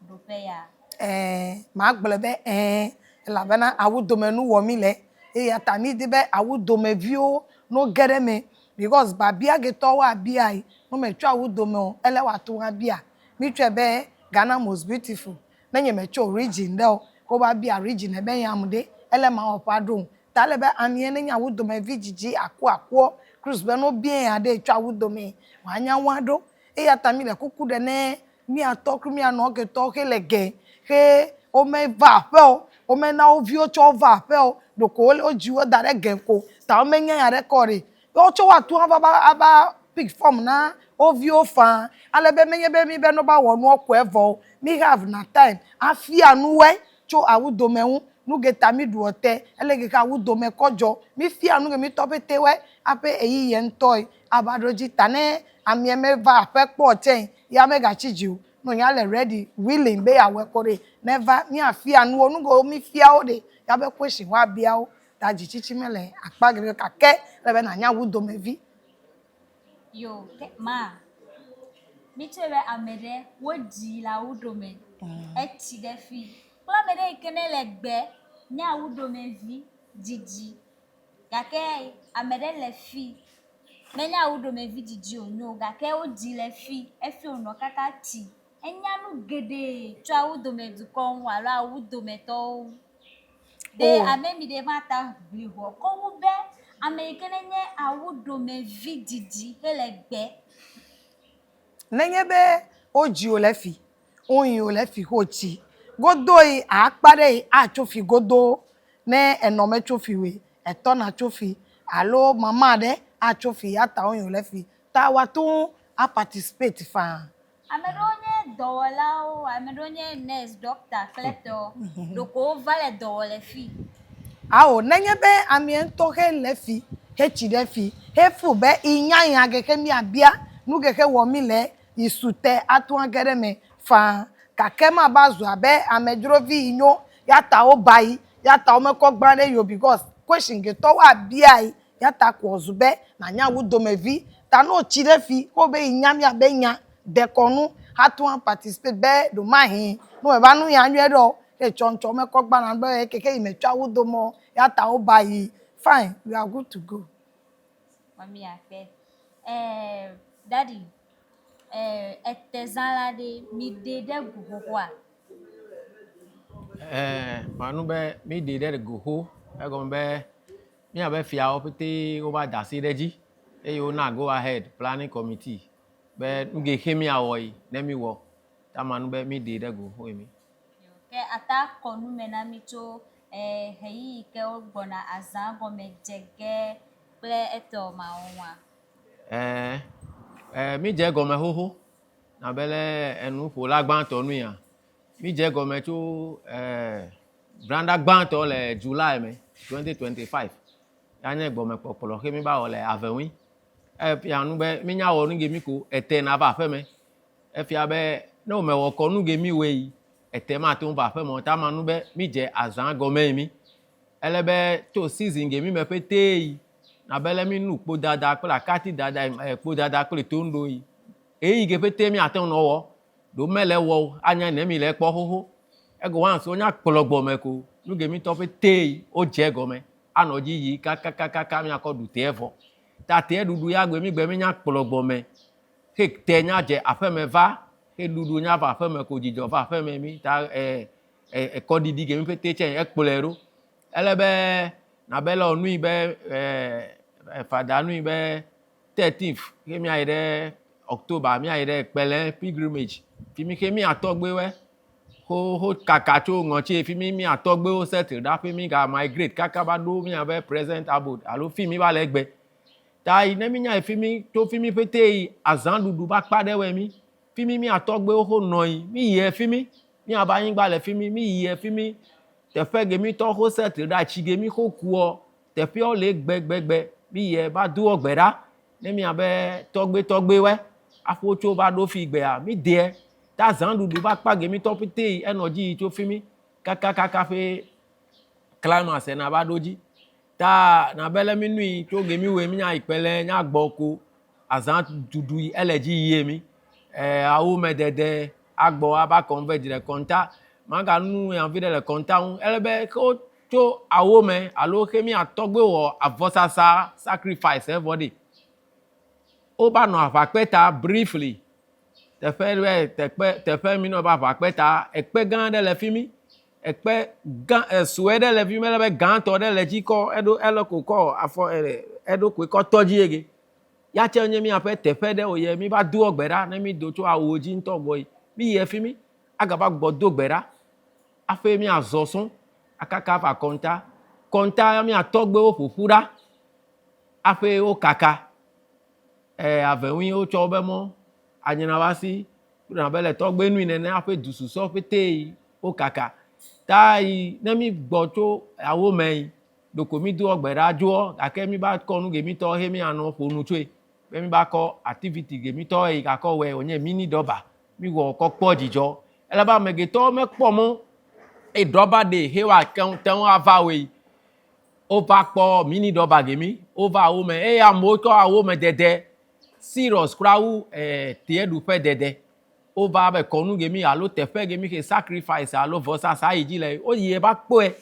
ɖoƒe ya? Ɛ̃, magblɔe be ɛ̃, elabena awu dome nu wɔm míle. Eya ta mi di be awu domeviwo no ge ɖe eme because biabia ke tɔwo abia yi, ne me tso awu dome o, ele woate ŋu abia. Mi tsɔe be Ghana most beautiful. Ne nye me tso region ɖe o, wo va bia region be yam ɖe, ele ma wɔ ƒe aɖo ŋu. Ta ele be amea ne nye awu domevi dzidzi akuakuɔ, cruise be ne wobia nya ɖe tso awu dome, wòanya ŋu aɖo. Eya ta mi le kuku ɖe ne mía tɔ kple mía nɔ ke tɔwo xe le ge xe womeva aƒe o, womena wo viwo tsɔ va aƒe o, ɖeko wole wodzi wo da ɖe ge ko ta womenya nya ɖeke o ɖe. Ye wotsɔ woatu ava va ava pick form na wo viwo faa ale be menye be mi be ne wova wɔ nua ko evɔ o, mi have na time afia nuwoe tso awu dome ŋu, nu ke ta mi ɖuɔ te, ele ke ke awu dome kɔ dzɔ. Mi fia nu ke mi tɔ ƒete woe aƒe ɣeyiɣi ŋutɔe ava ɖo edzi ta ne amea meva aƒe kpɔ tsɛ ya megatsi dzi o. Ne wònya le ready, willing be yeawɔe ko ɖe, neva míafia nuwo, nu kewo mífia wo ɖe, yabe question woabia wo. Ta dzitsitsi mele akpa geɖe o gake ele be nànya wu domevi. Yo, ke ma, mitsɔe be ame ɖe wodzi le awu dome, etsi ɖe fi. Kple ame ɖe yi ke ne le gbe nye awu domevi dzidzi gake ame ɖe le fi menye awu domevi dzidzi wònye o gake wodzi le fi efi wònɔ kaka tsi. Enya nu geɖe tso awu dome dukɔ ŋu alo awu dometɔwo ŋu. Ɖe Oh. ame mi ɖe mata ʋli ʋɔ kɔ wu be ame yi ke nenye awu domevi dzidzi hele gbe. Nenye be wodzi wò le fi, woyi wò le fi wotsi, godo yi akpa ɖe yi atso fi godo ne enɔ metso fi oe, etɔ natso fi alo mama ɖe atso fi ya ta woyi wò le fi. Ta woate ŋu a participate faa. Ame ɖewo nye dɔwɔlawo, ame ɖewo nye nurse, doctor kple tɔwo. Ɖeko wova le dɔ wɔ le fi. Awo, nenye be amea ŋutɔ he le fi, hetsi ɖe fi, hefu be inya nya ke ke míabia, nu ke ke wɔ mí le, yi su te ate ŋu age ɖe eme faa. Gake mava zu abe amedzrovi yi nyo, ya ta woba yi, ya ta womekɔ gbã ɖe yi o because question ke tɔwo abia yi, ya ta ko wòzu be nànya wu domevi. Ta ne wotsi ɖe fi, wo be yi nya míabe nya dekɔnu ate ŋu a participate be ɖomahi ne wòva nu ya nyuie ɖe o, ye tsɔ ŋtsɔ womekɔ gbãna be keke yi metsɔ awu dome o, ya ta woba yi. Fine, you are good to go. Mami akpe. Eh, daddy, eh, etezã la ɖe, mi ɖe ɖe go xoxoa? Eh, manu be mi ɖe ɖe go xo, egɔme be míabe fiawo ƒete wova da asi ɖe edzi eye wona go ahead planning committee be nu ke xe míawɔ yi ne míwɔ. Ta manu be mi ɖe ɖe go xoe mi. Ke ata kɔ nu me na mi tso eh, ɣeyiɣi ke wogbɔna azã gɔme dze ge kple etɔ mawo ŋua? Eh, eh, mi dze egɔme xoxo. Abe le enuƒola gbãtɔ nu ya. Mi dze egɔme tso eh, branda gbãtɔ le July me 2025. Ya nye gbɔmekpɔkplɔ xe mi ba wɔ le Aveŋui. Efia nu be mi nya wɔ nu ge mi ko ete na va aƒe me. Efia be ne wome wɔ kɔnu ge mi wɔe yi, ete mate ŋu va aƒe me o. Ta ma nu be mi dze azã gɔme yi mi. Ele be tso season ge mi me ƒete yi, abe le mi nu kpodada kple akati dada, eh, kpodada kple toŋɖo yi. Eyi ke ƒete miate ŋu nɔ wɔ, ɖo mele wɔ o, anya ne mi le kpɔ xoxo. Ego once wonya kplɔ gbɔme ko, nu ge mi tɔ ƒete yi, wodze gɔme, anɔ dzi yi kakakakaka miakɔ ɖu teɛ vɔ. Ta teɛ ɖuɖu ya gbe mi gbe mi nya kplɔ gbɔme, xe te nya dze aƒeme va, xe ɖuɖu nya va aƒeme ko dzidzɔ va aƒeme mi ta eh, eh, ekɔɖiɖi ke mi ƒete tsɛ ekplɔe ɖo. Ele be nabe le nui be eh, fada nui be 13th xe miayi ɖe October miayi ɖe Kpele pilgrimage. Fi mi xe mia tɔgbewoe xo xo kaka tso ŋɔtsi fi mi mia tɔgbewo settle ɖa ƒe mi ga migrate kaka va ɖo miabe present abode alo fi mi va le egbe. Ta yi ne mi nya yi fi mi tso fi mi ƒete yi azã ɖuɖu va kpa ɖe wɔe mi. Fi mi mia tɔgbewo xo nɔ yi mi yie fi mi. Miabe anyigba le fi mi mi yie fi mi. Teƒe ge mi tɔ xo settle ɖa tsi ge mi xo kuɔ teƒeawo le gbegbegbe mi yie va doɔ gbe ɖa ne miabe tɔgbe tɔgbewoe aƒo tso va ɖo fi gbea mi deɛ. Ta azã ɖuɖu va kpa ge mi tɔ ƒete yi enɔ dzi yi tso fi mi kakakaka ƒe climax na va ɖo dzi. Ta nabe le mi nui tso ge mi wɔe mi nya yi kpele nya gbɔ ko azã ɖuɖu yi ele dzi yie mi. Eh, awu me dede agbɔ ava converge ɖe kɔnta. Maga nu ya vi ɖe le kɔnta ŋu. Ele be ke wo tso tso awome alo xe mía tɔgbe wɔ avɔsasa sacrifice evɔ ɖi. Wova nɔ aʋakpe ta briefly. Teƒe ɖe teƒe teƒe mi nɔ be aʋakpe ta ekpe gã aɖe le fi mi. Ekpe gã esue ɖe le fi mi ele be gãtɔ ɖe le dzi kɔ eɖo ele ko kɔ afɔ eɖokui kɔ tɔ dzi ege. Ya tse nye míaƒe teƒe ɖe wòye mi va doa gbe ɖa ne mi do tso awuwo dzi ŋutɔ gbɔ yi. Mi yie fi mi agava gbɔ do gbe ɖa aƒe míazɔ sɔ̃ akaka va kɔnta. Kɔnta ya mía tɔgbewo ƒoƒu ɖa aƒe wokaka. E aveŋui wotsɔ wobe mɔ anyinawasi kple abe le tɔgbe nui nene aƒe du susɔ ƒete yi wokaka. Ta yi ne mi gbɔ tso awo me yi ɖeko mi doa gbe ɖa dzoa gake mi va kɔ nu ge mi tɔ he mi anɔ ƒo nu tsoe be mi va kɔ activity ge mi tɔ yi gakɔ wɔe wònye mini dɔba mi wɔ kɔ kpɔ dzidzɔ. Ele be ame getɔwo mekpɔ mɔ eye dɔba ɖe he wa ke te ŋu ava woe. Wova kpɔ mini dɔba ge mi wova wo me eye amewo tsɔ awo me dede serious kura wu eh, teɖuƒe dede. Wova be kɔnu ge mi alo teƒe ge mi xe sacrifice alo vɔsasa yi dzi le woyi va kpɔe.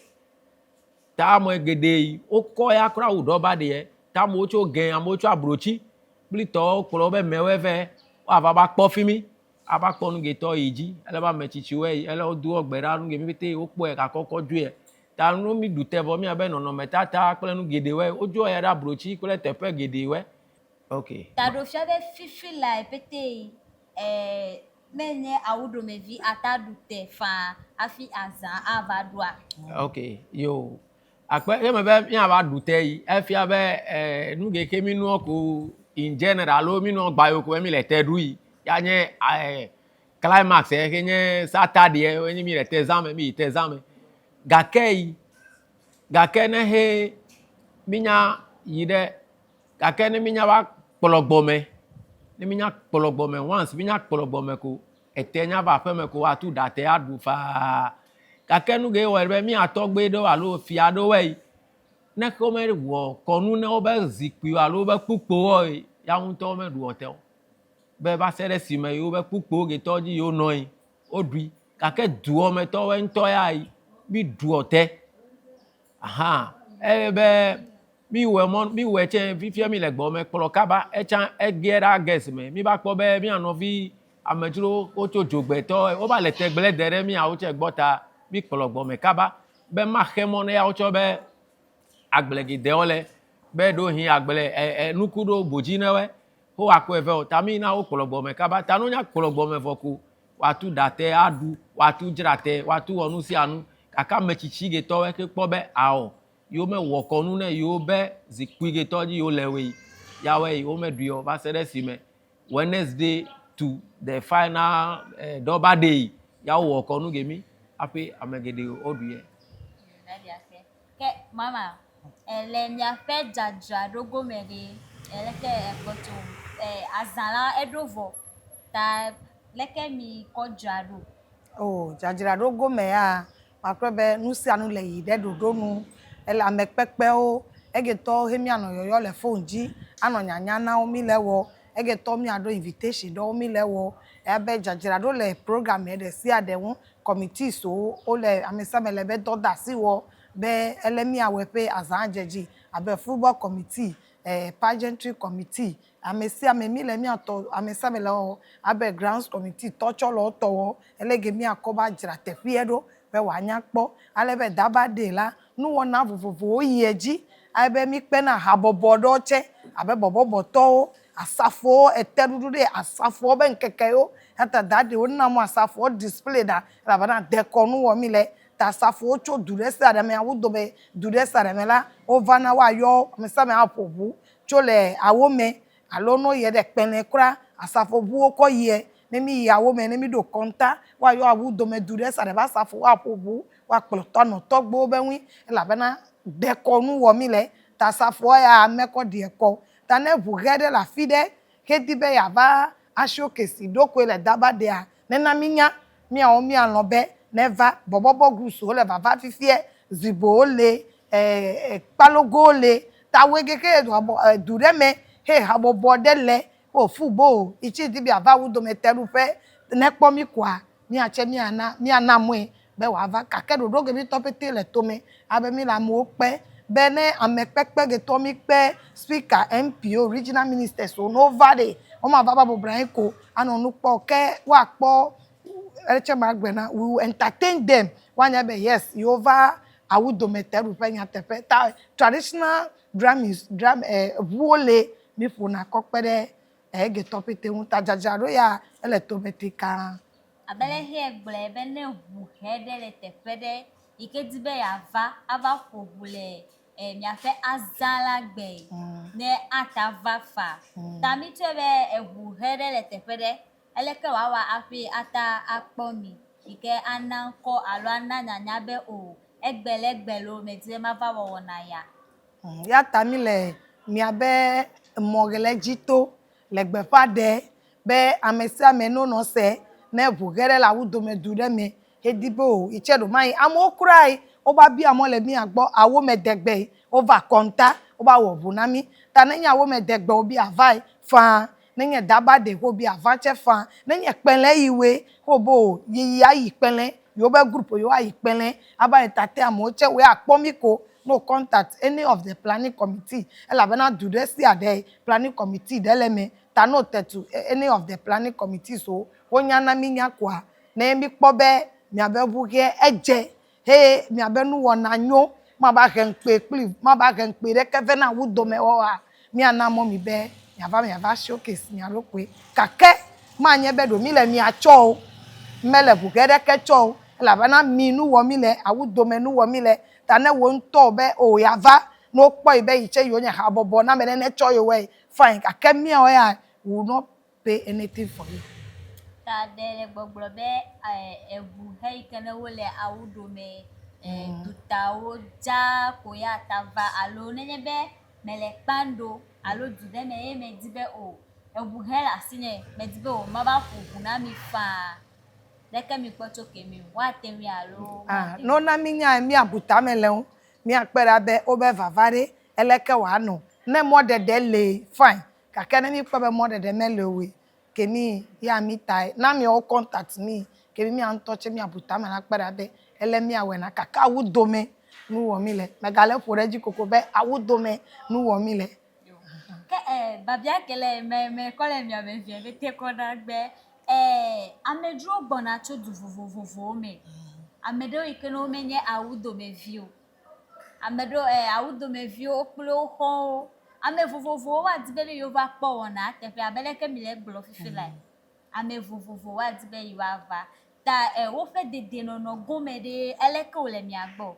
Ta ame geɖe yi wokɔ ya kura wu ɖɔba ɖeɛ. Ta amewo tso gɛ, amewo tso abrotsi kple tɔwo kplɔ wobe mɛwoe vɛ woava va kpɔ fi mi. Ava kpɔ nu getɔ yi dzi. Ele be ame tsitsiwoe yi ele wodoa gbe ɖa nu ge mi pete wokpɔe gakɔkɔ dzoe. Ta nu mi ɖu te vɔ miabe nɔnɔmetata kple nu geɖewoe wodzoa ya ɖe abrotsi kple teƒe geɖewoe. Ok. Taɖo fia be fifi lae pete yi e ne nye awuɖomevi ata ɖu te faa hafi azã ava ɖoa? Ok, yo. Akpe ye me be míava ɖu te yi efia be e nu ke ke mi nua ko in general alo mi nua gbayo ko mi le te ɖu yi ya nye e climax ye ke nye Saturday ye nye mi le te zã me mi yi te zã me. Gake yi gake ne he mi nya yi ɖe Gake ne mínya va kplɔ gbɔme, ne mínya kplɔ gbɔme once mínya kplɔ gbɔme ko ete nya va aƒeme ko woatu ɖa te aɖu faa. Gake nu ke wɔe be mía tɔgbe ɖewo alo fia ɖewoe yi ne ke womewɔ kɔnu ne wobe zikpuiwo alo wobe kpukpowoe ya ŋutɔ womeɖua te o. Be va se ɖe esime yi wobe kpukpo ke tɔ dzi yi wonɔ anyi woɖui. Gake dua me tɔwoe ŋutɔ ya yi míɖua te. Aha eye be mi wɔ mɔ mi wɔ tse fifia mi le gbɔ me kplɔ kaba etsã ege ɖe agɛs me mi va kpɔ be mia nɔvi amedzro wotso dzogbetɔ wova le tegble de ɖe miawo tse gbɔ ta mi kplɔ gbɔ me kaba be maxe mɔ ne yawo tsɔ be agble gedewo le be ɖohi agble e, e, nuku ɖo bodzi ne wɛ ho akɔe vɛ o ta mi na wo kplɔ gbɔ me kaba ta no nya kplɔ gbɔ me vɔ ko woatu ɖa te aɖu woatu dzra te woatu wɔ nu sia nu gake ame tsitsi getɔwoe ke kpɔ be ao yewo mewɔ kɔnu ne yewo be zikpui getɔ dzi yewo le woe yawoe yewo meɖui o va se ɖe esime Wednesday to the final eh, dɔba day ya wowɔ kɔnu gemi hafi ame geɖewo woɖui. Ke mama, le miaƒe dzadzraɖo gome ɖe, leke ekpɔ tso azã la eɖo vɔ ta leke mi kɔ dzra ɖo? O, dzadzraɖo gome ya, makpɔe be nu sia nu le yi ɖe ɖoɖo nu. Ele amekpekpewo, egetɔwo he míanɔ yɔyɔ le fon dzi anɔ nyanya na wo mí le ewɔ. Egetɔwo míaɖo invitation ɖewo mí le ewɔ. Eya be dzadzraɖo le program ɖe sia ɖe ŋu. Committees wo wole ame sia ame le be dɔdeasi wɔ be ele míawɔe ƒe azã dze dzi abe football committee, eh, pageantry committee, ame sia ame mí le míatɔ ame sia ame le wɔ abe grounds committee tɔ tsɔ le wotɔ wɔ ele ge míakɔ va dzra teƒea ɖo be wòanya kpɔ. Ale be daba ɖee la, nuwɔna vovovowo yi edzi ale be míkpena habɔbɔ ɖewo tsɛ abe bɔbɔbɔtɔwo, asafowo, eteɖuɖu ɖe asafowo be ŋkeke yewo. Eya ta da ɖe wona mɔ asafowo display ɖa elabena dekɔnu wɔ mí le. Ta asafowo tso du ɖe sia ɖe me, awu dome du ɖe sia ɖe me la, wovana woayɔ ame sia ame aƒo ʋu tso le awo me alo ne woyie ɖe kpɛlɛ kura, asafoʋuwo kɔ yie. Ne míyi awo me, ne míɖo kɔnta, woayɔ awu dome du ɖe sia ɖe be asafo woaƒo ʋu, woakplɔ tɔ anɔ tɔgbuiwo be ŋui elabena dekɔnu wɔ mí le. Ta asafoa ya ame kɔ ɖi ekɔ. Ta ne ʋu ɣe ɖe le afi ɖe hedi be yeava ashowcase ɖokoe le daba ɖea, nena mínya, míawo míalɔ̃ be neva. Bɔbɔbɔ groups wo le vava fifiɛ, zibowo le, kpalogowo le. Ta woe keke du ɖe me he habɔbɔ ɖe le o football o, itsi di be yeava wu dome teɖuƒe ne kpɔ mí koa, míatse míana, míana mɔe. be wòava. Gake ɖoɖo ke mítɔ pete le tome abe mí le amewo kpe be ne ame kpekpe ke tɔ mí kpe speaker, MP wo, regional ministers wo ne wova ɖe, womava va bɔbɔ nɔ anyi ko anɔ nu kpɔ o ke woakpɔ etse magblɔe na we will entertain them. Woanya be yes yewova awu dome te ɖuƒe nyateƒe. Ta traditional drum drum ʋuwo le mí ƒona kɔ kpe ɖe egetɔ pete ŋu. Ta dzadzraɖo ya ele tome tika. Abe le xeɛ gblɔe be ne ʋu he ɖe le teƒe ɖe yi ke di be yeava ava ƒo ʋu le miaƒe azã la gbe ne ata va fa. Ta mi tsɔe be eʋu he ɖe le teƒe ɖe eleke wòawɔ hafi ata akpɔ mi yi ke ana ŋkɔ alo ana nyanya be o egbe le egbe loo medi be mava wɔ wɔna ya. Ya ta mi le miabe mɔ ke le dzi to le gbeƒã ɖe be ame sia ame no nɔ se ne ʋu ge ɖe le awu dome du ɖe me hedi be o yi tse ɖo ma yi amewo kura yi wova bia mɔ le mia gbɔ awo me degbe yi wova kɔnta wova wɔ ʋu na mi ta ne nye awo me degbe wo bia va yi faa ne nye daba ɖe wo bia va tse faa ne nye kpɛlɛ yi woe wo be o yi yi ayi kpɛlɛ yewo be group yewo ayi kpɛlɛ ava yi tate amewo tse woe akpɔ mi ko no contact any of the planning committee elabena du ɖe sia ɖe planning committee ɖe le eme ta no te to any of the planning committees wo wonyana mi nya koa ne mi kpɔ be miabe ʋu ʋe edze he miabe nuwɔna nyo mava he ŋkpe kpli mava he ŋkpe ɖeke vɛ na wu dome oa miana mɔ mi be miava miava showcase mia ɖokui gake manye be ɖo mi le mia tsɔ o mele ʋu ʋe ɖeke tsɔ o elabena mi nu wɔ mi le awu dome nu wɔ mi le ta ne wo ŋutɔ be o yava ne wokpɔ yi be yi tse yewo nye habɔbɔ na ame ɖe ne tsɔ yewoe fine gake miawo ya we will not pay anything for you. Ta ɖe le gbɔgblɔ be eʋu he yi ke ne wole awu ɖome dutawo dzaa ko ya ta va alo nenye be mele kpando alo du ɖe me ye medi be o eʋu he le asinye medi be o mava ƒo ʋu na mi faa leke mi kpɔ tso kemi woate ŋui alo Ah, no na mi nya miabu tame le ŋu miakpɔe ɖa be wobe vava ɖe eleke wòanɔ ne mɔɖeɖe le fine gake ne mi kpɔ be mɔɖeɖe mele oe ke mi ya mi tae na miawo contact mi ke mi mia ŋutɔ tse miabu tame la kpe ɖa be ele miawɔe na gake awu dome nu wɔ mi le megale ƒo ɖe edzi koko be awu dome nu wɔ mi le. Ke babia ke le me me kɔ le miame via be te kɔ na gbe amedzrowo gbɔna tso du vovovowo me. Ame ɖewo yi ke ne womenye awu domevi o. Ame ɖewo awu domeviwo kple wo xɔwo. Ame vovovowo woadi be yewo va kpɔ wɔna teƒe abe leke mi le egblɔ fifi lae. Ame vovovowo woadi be yewoava. Ta woƒe dedienɔnɔ gome ɖe eleke wòle mia gbɔ?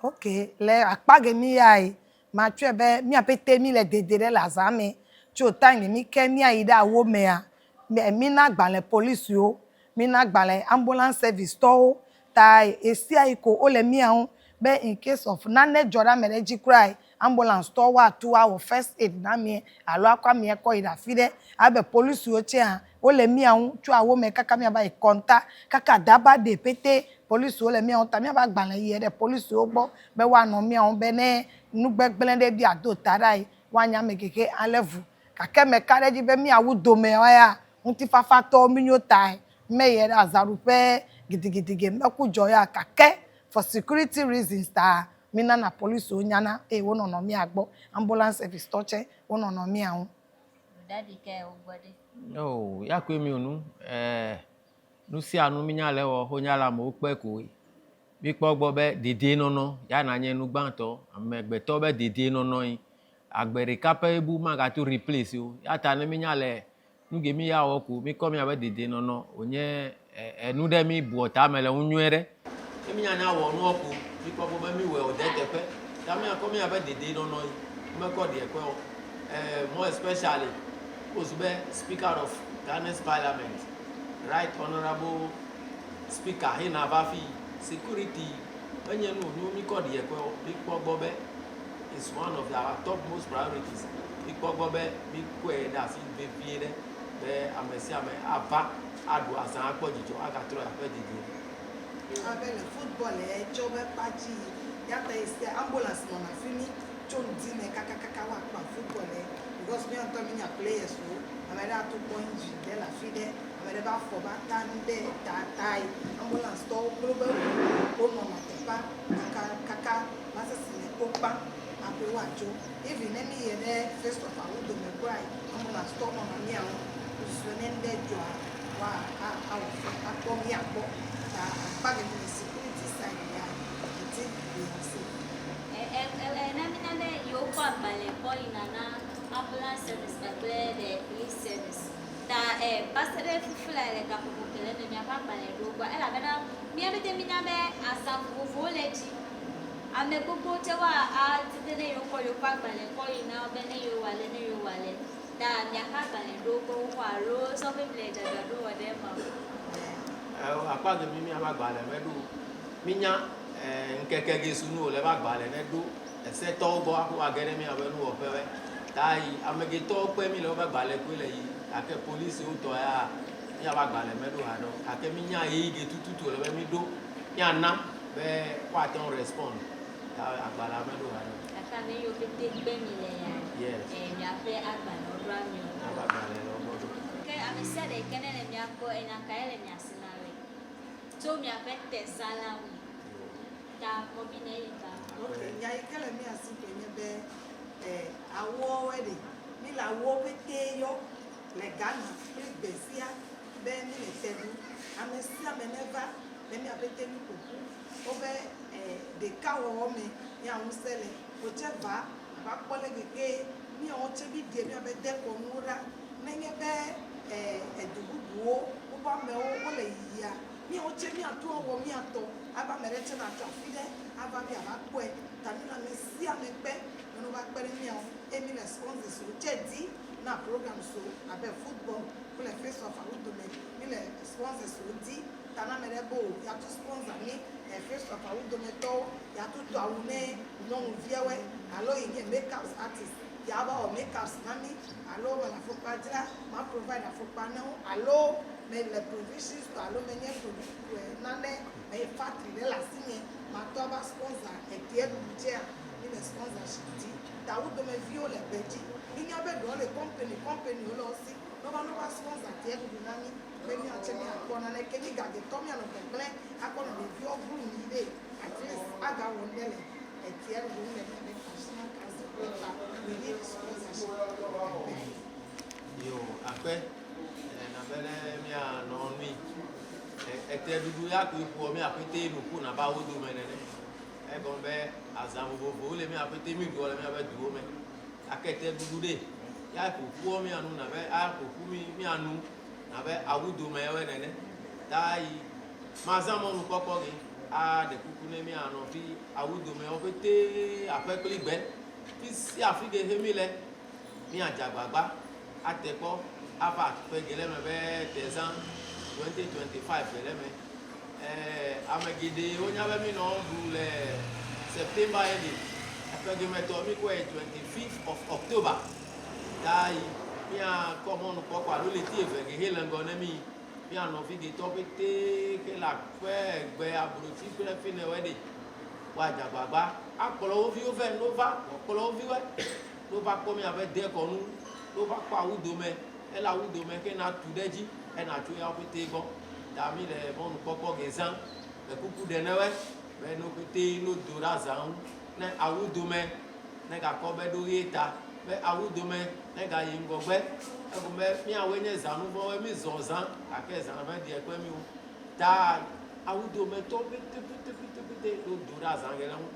Ok, le akpa ge mi ya yi, matsɔe be mía pete mi le dede ɖe le azã me tso time mi ke míayi ɖe awo mea, mi na agbalẽ polisiwo, mi na agbalẽ ambulance service tɔwo ta esia yi ko wole mía ŋu be in case of nane dzɔ ɖe ame ɖe dzi kura yi, ambulance tɔwo woatu awɔ first aid na amea alo akɔ amea kɔ yi ɖe afi ɖe. Abe polisiwo tsea, wole mía ŋu tso awo me kaka míava yi kɔnta kaka daba ɖe pete polisiwo le mía ŋu ta míaƒe agbalẽ yie ɖe polisiwo gbɔ be woanɔ mía ŋu be ne nugbegblẽ ɖe bi ado ta ɖa yi, woanya ame keke alé vu. Gake meka ɖe edzi be míawu domea ya ŋutifafatɔwo mi nyo tae meyie ɖe azaɖuƒe gidigidige meku dzɔ ya gake for security reasons ta minana polisiwo nyana eye wonɔnɔ mía gbɔ. Ambulance service tɔ tse wonɔnɔ mía ŋu. Daddy ke wo gbɔ ɖe. Oh, ya koe mi nu. Nu sia nu mi nya le wɔ, wonya le amewo kpe koe. Mi kpɔ gbɔ be dedienɔnɔ ya na nye nu gbãtɔ. Amegbetɔ be dedienɔnɔ yi. Agbe ɖeka ƒe bu magato replace o. Ya ta ne mi nya le nu ke mi ya wɔ ko, mi kɔ miabe dedienɔnɔ wònye enu ɖe mi bua tame le ŋu nyuie ɖe. Ne mi nya nya wɔ nuɔ ko, mi kpɔ gbɔ be mi wɔe wòde teƒe. Ta mi akɔ miabe dedienɔnɔ yi, mekɔ ɖe kɔe o. More especially, wozu be Speaker of Ghana's Parliament, Right Honorable Speaker hena va fi security menye nu wònyo mi kɔ ɖe kɔe o. Mi kpɔ gbɔ be is one of our top most priorities. Mi kpɔ gbɔ be mi kɔe ɖe asi vevie ɖe be ame sia ame ava aɖu azã akpɔ dzidzɔ agatrɔ aƒe dedie. Abe le football ya tsɔ be kpa dzi yi ya ta yi sia ambulance nɔna fi mi tso ŋdi me kakakaka woakpa football ya because mía ŋutɔ mi nya players wo ame ɖe ato kpɔ injury ɖe le afi ɖe ame ɖe. ɖe be afɔ be ata ŋɖe ta tae, ambulance tɔwo kple wobe ʋu wo nɔna teƒea kaka kaka va se esime wokpã hafi woadzo. Even ne mi yie ɖe face of Awudome kurae, ambulance tɔwo nɔna mia ŋu susu ne ŋɖe dzɔa woa a awɔ fe akpɔ mia gbɔ. Ta akpa geɖe le security side ya, I think we are safe. E e e na mi na be yewokɔ agbalẽ kɔ yina na ambulance service kpakple the police service. Ta e va se ɖe fifi la le gaƒoƒo ke le eme miaƒe agbalẽ ɖo gbɔa elabena mía pɛtɛ mínya be azã vovovowo le edzi. Ame gbogbo tse woa adi be ne yewokɔ yewoƒe agbalẽ kɔ yi na wo be ne yewowɔ ale ne yewowɔ ale. Ta miaƒe agbalẽ ɖo gbɔ xoxo alo sɔ be mile dzadzraɖo wɔ ɖe ema o. Akpa ge mi miaƒe agbalẽ meɖo. Minya ŋkeke ge su nu wòle be agbalẽ neɖo esetɔwo gbɔ hafi woage ɖe míaƒe nuwɔƒewo. Ta yi ame getɔwo kpe mí le woƒe agbalẽ koe le yi gake polisiwo tɔ ya míaƒe agbalẽ meɖo haɖe o. Gake mínya ɣeyiɣi ge tututu wòle be míɖo míana be woate ŋu respond. Ta agbalẽa meɖo haɖe o. Gake ame yiwo pɛtɛ kpe mi le ya, Yes. miaƒe agbalẽwo ɖo amiwo gbɔ. Míaƒe agbalẽ le wo gbɔ ɖo. Ke ame sia ɖe yi ke ne le mía gbɔ enya kae le mia si na wɔe? Tso miaƒe tezã la ŋu. Ta kɔbi ne yi ba. Ok, nya yi ke le mía si koe nye be eh, awuawoe ɖe, mi le awuwo ƒete yɔ le Ghana kple gbe sia be mi le te ɖu. Ame sia ame neva ne mía ƒete mi ƒoƒu. Wobe eh, ɖekawɔwɔ me mía ŋusẽ le. Wotse va ava kpɔ le keke míawo tse mi ɖe míabe dekɔnuwo ɖa. Nenye be eh, edu bubuwo woƒe amewo wole yiyia, míawo tse míato awɔ míatɔ ava ame ɖe tse natso afi ɖe ava míava kpɔe. Ta mi le ame sia ame kpe be ne wova kpe ɖe mía ŋu eye mi le sponsors wo tse di na programs wo abe football kple face off wo dome. Mi le sponsors wo di ta ne ame ɖe be o yeato sponsor mi le face off wo dometɔwo, yeato tɔ awu ne nyɔnuviawoe alo yi nye makeup artist yeava wɔ makeups na mi alo mele afɔkpa dzra ma provide afɔkpa ne wo alo mele provision store alo menye nane me factory ɖe le asinye matɔ ava sponsor eteɛ ɖuɖu tsea mi le sponsorship dzi. Ta wo domeviwo le gbe dzi. Minya be ɖewo le company company wo le wo si ne wova ne wova sponsor teɛ ɖuɖu na mi be miatse miakpɔ naneke mi gagetɔ mianɔ gbegblẽ akpɔ nɔ ɖeviwo groom yi ɖe at least agawɔ ŋɖe le eteɛ ɖuɖu ŋu le miabe traditional council kple ta we need sponsorship. Yo, akpe nabe ne míanɔ nui. Ete ɖuɖu ya koe ƒoa mía ƒete nu ƒu naba wo dome nene. Egɔme be azã vovovowo le mía ƒete mi ɖua le míaƒe duwo me. Gake ete ɖuɖu ɖe ya ƒoƒua mía nu nabe a ƒoƒu mi mía nu nabe awu dome wɔe nene. Ta yi mazã mɔnukpɔkpɔ ge aɖe kuku ne mía nɔvi awu domewo ƒete aƒe kple gbe. Fi sia fi ke he mi le míadze agbagba ate kpɔ ava ƒe ge le eme be tezã 2025 ge le eme. Ame geɖe wonya be mi nɔ ɖu le September ending. Eƒe ge me tɔ mi kɔe 25th of October. Ta yi míakɔ mɔnukpɔkpɔ alo ɣleti eve ge he le ŋgɔ ne mi. Mía nɔvi getɔ ƒete ke le aƒe egbe abrotsi kple fi ne wɔe ɖe. Woadze agbagba akplɔ wo viwo vɛ ne wova kplɔ wo viwoe. Ne wova kpɔ míaƒe dekɔnu, ne wova kpɔ awu dome, ele awu dome ke natu ɖe edzi ena tso yawo ƒete gbɔ. Ta mi le mɔnukpɔkpɔ ge zã le kuku ɖe ne woe be ne wo ƒete no do ɖe azã ŋu ne awu dome ne gakɔ be ɖo ɣie ta be awu dome ne gayi ŋgɔgbe. Egɔme be míawoe nye zãnuvɔwoe mi zɔ zã gake zã me ɖia kpe mi o. Ta awu dometɔ ƒete ƒete ƒete ƒete no do ɖe azã ge ɖe ŋu.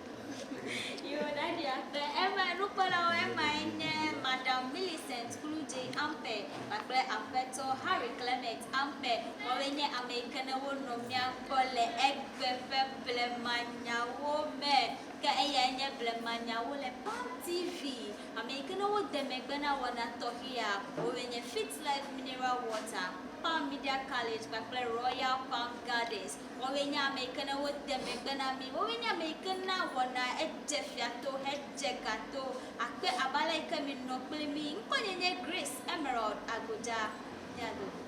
Yo, daddy akpe. Ema nukpɔlawo emae nye Madam Millicent Kludze Ampe kpakple Aƒetɔ Harry Clement Ampe. Woawoe nye ame yi ke ne wonɔ mía gbɔ le egbe ƒe blemanyawo me. Ke eyae nye blemanyawo le Palm TV. Ame yi ke ne wode megbe na wɔna tɔxɛ ya, woawoe nye Fit Life Mineral Water, Palm Media College kpakple Royal Palm Gardens. Woawoe nye ame yi ke ne wode megbe na mí. Woawoe nye ame yi ke na wɔna edze fiato hedze gato akpe abe ale yi ke minɔ kpli mí. Ŋkɔnye nye Grace Emerald Agodza. Míado go.